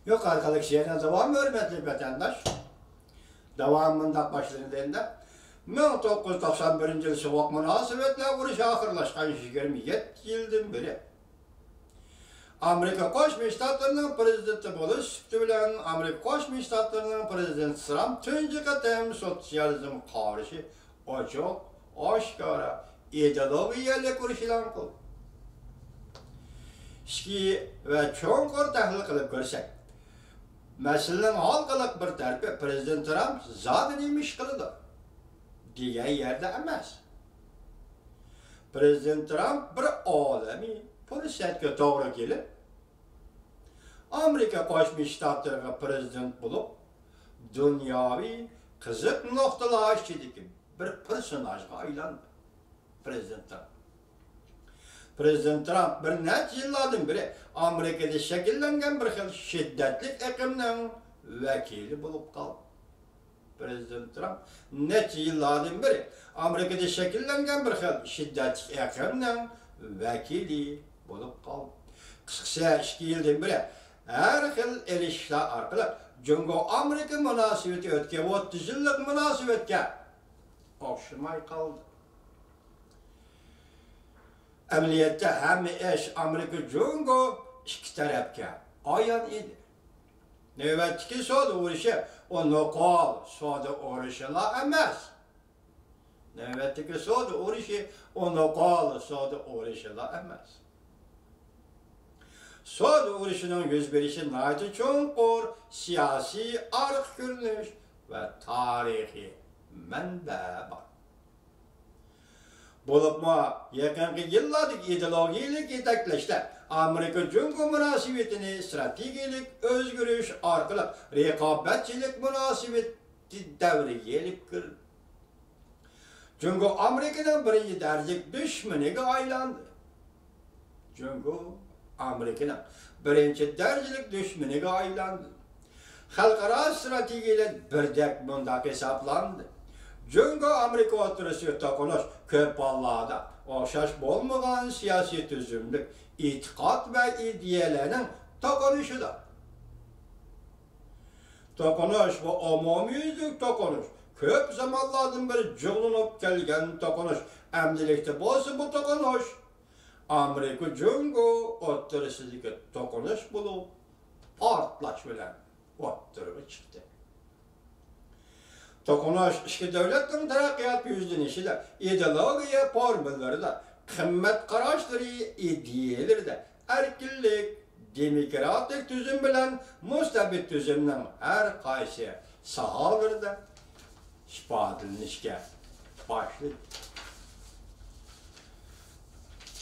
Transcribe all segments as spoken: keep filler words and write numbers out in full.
يۇقىرىقى لېكسىيەنىڭ داۋامى، ھۆرمەتلىك ۋەتەنداش. داۋامى مۇنداق باشلىنىدۇ ئەمدى. مىڭ توققۇز يۈز توقسان بىرىنچى يىل سوغۇق مۇناسىۋەتلەر ئۇرۇشى ئاخىرلاشقان يىگىرمە يەتتە يىلدىن بېرى ئامېرىكا قوشما شتاتلىرىنىڭ پىرېزىدېنتى بولۇش سۈپىتى بىلەن ئامېرىكا قوشما شتاتلىرىنىڭ پىرېزىدېنتى ترامپ تۇنجى قېتىم سوتسىيالىزمغا قارشى ئوچۇق، ئاشكارا ئىدېئولوگىيەلىك ئۇرۇش ئېلان قىلدى. ئىچكى ۋە چوڭقۇر تەھلىل قىلىپ كۆرسەك، مەسىلىنىڭ ھالقىلىق بىر تەرىپى پىرېزىدېنت ترامپ زادى نېمە ئىش قىلىدۇ دېگەن يەردە ئەمەس. پىرېزىدېنت ترامپ بىر ئالەمى پۇرسەتكە توغرا كېلىپ، ئامېرىكا قوشما شتاتلىرىغا پىرېزىدېنت بولۇپ، دۇنياۋى قىزىق نۇقتىلار ئىچىدىكى بىر پېرسوناژغا ئايلاندى. پىرېزىدېنت ترامپ. پىرېزىدېنت ترامپ بىر نەچچە يىللاردىن بېرى ئامېرىكىدا شەكىللەنگەن بىر خىل شىددەتلىك ئېقىمنىڭ ۋەكىلى بولۇپ قالدى. پىرېزىدېنت ترامپ نەچچە يىللاردىن بېرى ئامېرىكىدا شەكىللەنگەن بىر خىل شىددەتلىك ئېقىمنىڭ ۋەكىلى بولۇپ قالدى. قىسقىسى، ئىككى يىلدىن بېرى ھەر خىل ئېلىشىشلار ئارقىلىق جۇڭگو ئامېرىكا مۇناسىۋىتى ئۆتكەن ئوتتۇز يىللىق مۇناسىۋەتكە ئوخشىماي قالدى. ئەمەلىيەتتە ھەممە ئىش ئامېرىكا جۇڭگو ئىككى تەرەپكە ئايان ئىدى. نۆۋەتتىكى سودا ئۇرۇشى ئۇ نوقۇل سودا ئۇرۇشىلا ئەمەس. نۆۋەتتىكى سودا ئۇرۇشى ئۇ نوقۇل سودا ئۇرۇشىلا ئەمەس. سودا ئۇرۇشىنىڭ يۈز بېرىشى ناھايىتى چوڭقۇر سىياسىي ئارقا كۆرۈنۈش ۋە تارىخىي مەنبە بار. بولۇپمۇ يېقىنقى يىللاردىكى ئىدېئولوگىيەلىك يېتەكلەشتە ئامېرىكا جۇڭگو مۇناسىۋىتىنى ئىستراتېگىيەلىك ئۆزگىرىش ئارقىلىق رىقابەتچىلىك مۇناسىۋىتى دەۋرىگە ئېلىپ كىردى. جۇڭگو ئامېرىكىنىڭ بىرىنچى دەرىجىلىك دۈشمىنىگە ئايلاندى. جۇڭگو ئامېرىكىنىڭ بىرىنچى دەرىجىلىك دۈشمىنىگە ئايلاندى. خەلقئارا ئىستراتېگىيەلەر بىردەك مۇنداق ھېسابلاندى. جۇڭگو ئامېرىكا ئوتتۇرىسىدىكى توقۇنۇش كۆپ ھاللاردا ئوخشاش بولمىغان سىياسىي تۈزۈملۈك ئېتىقاد ۋە ئىدىيەلەرنىڭ توقۇنۇشىدۇر. توقۇنۇش بۇ ئومۇميۈزلۈك توقۇنۇش، كۆپ زامانلاردىن بېرى جۇغلىنىپ كەلگەن توقۇنۇش. ئەمدىلىكتە بولسا بۇ توقۇنۇش ئامېرىكا جۇڭگو ئوتتۇرىسىدىكى توقۇنۇش بولۇپ، پارتلاش بىلەن ئوتتۇرىغا چىقتى. توقۇنۇش ئىككى دۆلەتنىڭ تەرەققىيات يۈزلىنىشىدە، ئىدېئولوگىيە فورمىلىرىدا، قىممەت قاراشلىرى، ئىدىيەلىرىدە، ئەركىنلىك، دېموكراتىك تۈزۈم بىلەن مۇستەبىت تۈزۈمنىڭ ھەر قايسى ساھەلىرىدە ئىپادىلىنىشكە باشلىدى.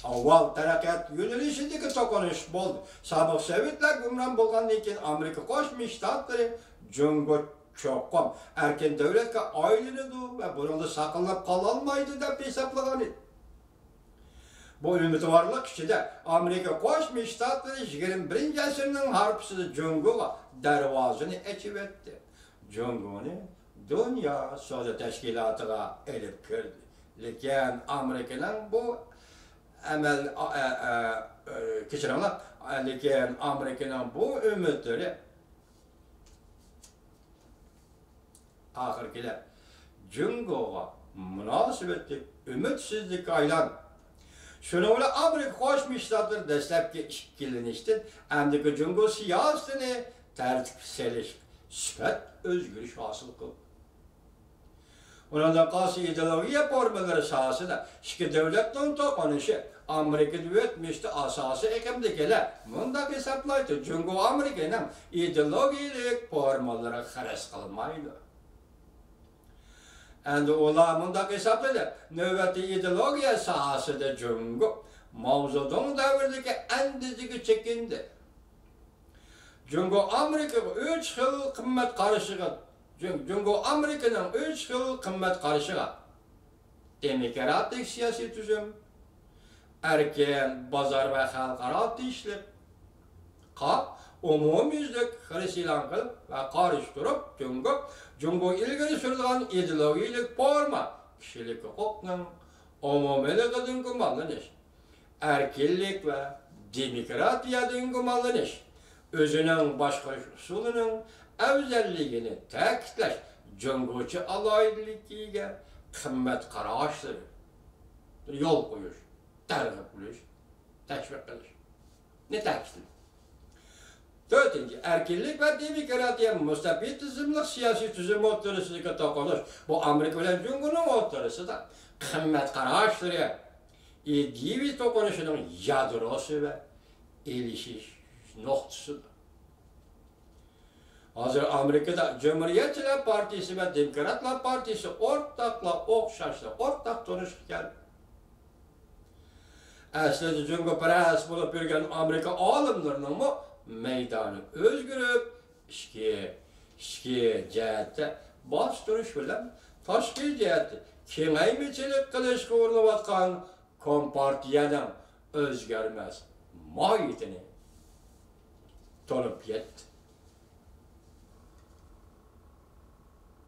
ئاۋۋال تەرەققىيات يۆنىلىشىدىكى توقۇنۇش بولدى. سابىق سوۋېتلار گۇمران بولغاندىن كېيىن، ئامېرىكا قوشما شتاتلىرى جۇڭگو چوقۇم ئەركىن دۆلەتكە ئايلىنىدۇ ۋە بۇنىڭدا ساقلىنىپ قالالمايدۇ دەپ ھېسابلىغان ئىدى. بۇ ئۈمىدۋارلىق ئىچىدە ئامېرىكا قوشما شتاتلىرى يىگىرمە بىرىنچى ئەسىرنىڭ ھارپىسىدا جۇڭگوغا دەرۋازىنى ئېچىۋەتتى. جۇڭگونى دۇنيا سودا تەشكىلاتىغا ئېلىپ كىردى. لېكىن ئامېرىكىنىڭ بۇ ئەمەل، ئە، ئە، ئە، كەچۈرۈڭلار، لېكىن ئامېرىكىنىڭ بۇ ئۈمىدلىرى ئاخىرى كېلىپ، جۇڭگوغا مۇناسىۋەتلىك ئۈمىدسىزلىككە ئايلاندى. شۇنىڭ بىلەن ئامېرىكا قوشما شتاتلىرى دەسلەپكى ئىككىلىنىشتىن ئەمدىكى جۇڭگو سىياسىتىنى تەرتىپكە سېلىش سۈپەت ئۆزگىرىش ھاسىل قىلدى. ئۇنىڭدىن قالسا ئىدېئولوگىيە فورمىلىرى ساھەسىدە ئىككى دۆلەتنىڭ توقۇنۇشى ئامېرىكىدا ئۆتمۈشتە ئاساسىي ئېقىمدىكىلەر مۇنداق ھېسابلايدۇ، جۇڭگو ئامېرىكىنىڭ ئىدېئولوگىيەلىك فورمىلىرىغا خىرىس قىلمايدۇ. ئەمدى ئۇلار مۇنداق ھېسابلىدى، نۆۋەتتە ئىدېئولوگىيە ساھەسىدە جۇڭگو ماۋزېدۇڭ دەۋرىدىكى ئەندىزىگە چېكىندى. جۇڭگو ئامېرىكىغا ئۈچ خىل قىممەت قارىشىغا، جۇڭ-، جۇڭگو ئامېرىكىنىڭ ئۈچ خىل قىممەت قارىشىغا، دېموكراتىك سىياسىي تۈزۈم، ئەركىن بازار ۋە خەلقئارا تىنچلىققا ئومۇميۈزلۈك خىرىس ئېلان قىلىپ ۋە قارشى تۇرۇپ، جۇڭگو، جۇڭگو ئىلگىرى سۈرىدىغان ئىدېئولوگىيەلىك فورما، كىشىلىك ھوقۇقنىڭ ئومۇمىيلىقىدىن گۇمانلىنىش، ئەركىنلىك ۋە دېموكراتىيەدىن گۇمانلىنىش، ئۆزىنىڭ باشقۇرۇش ئۇسۇلىنىڭ ئەۋزەللىكىنى تەكىتلەش، جۇڭگوچە ئالاھىدىلىكىگە قىممەت قاراشلىرى يول قويۇش، تەرغىب قىلىش، تەشۋىق قىلىشنى تەكىتلىدى. تۆتىنچى، ئەركىنلىك ۋە دېموكراتىيە، مۇستەبىت تىزىملىق سىياسىي تۈزۈم ئوتتۇرىسىدىكى توقۇنۇش، بۇ ئامېرىكا بىلەن جۇڭگونىڭ ئوتتۇرىسىدا قىممەت قاراشلىرى، ئىدىيىۋى توقۇنۇشىنىڭ يادروسى ۋە ئېلىشىش نۇقتىسىدۇر. ھازىر ئامېرىكىدا جۇمھۇرىيەتچىلەر پارتىيىسى ۋە دېموكراتلار پارتىيىسى ئورتاقلا، ئوخشاشلا ئورتاق تونۇشقا كەلدى. ئەسلىدە جۇڭگو پىرەس بولۇپ يۈرگەن ئامېرىكا ئالىملىرىنىڭمۇ مەيدانى ئۆزگىرىپ، ئىچكى، ئىچكى جەھەتتە باستۇرۇش بىلەن تاشقى جەھەتتە كېڭەيمىچىلىك قىلىشقا ئۇرۇنۇۋاتقان كومپارتىيەنىڭ ئۆزگەرمەس ماھىيىتىنى تونۇپ يەتتى.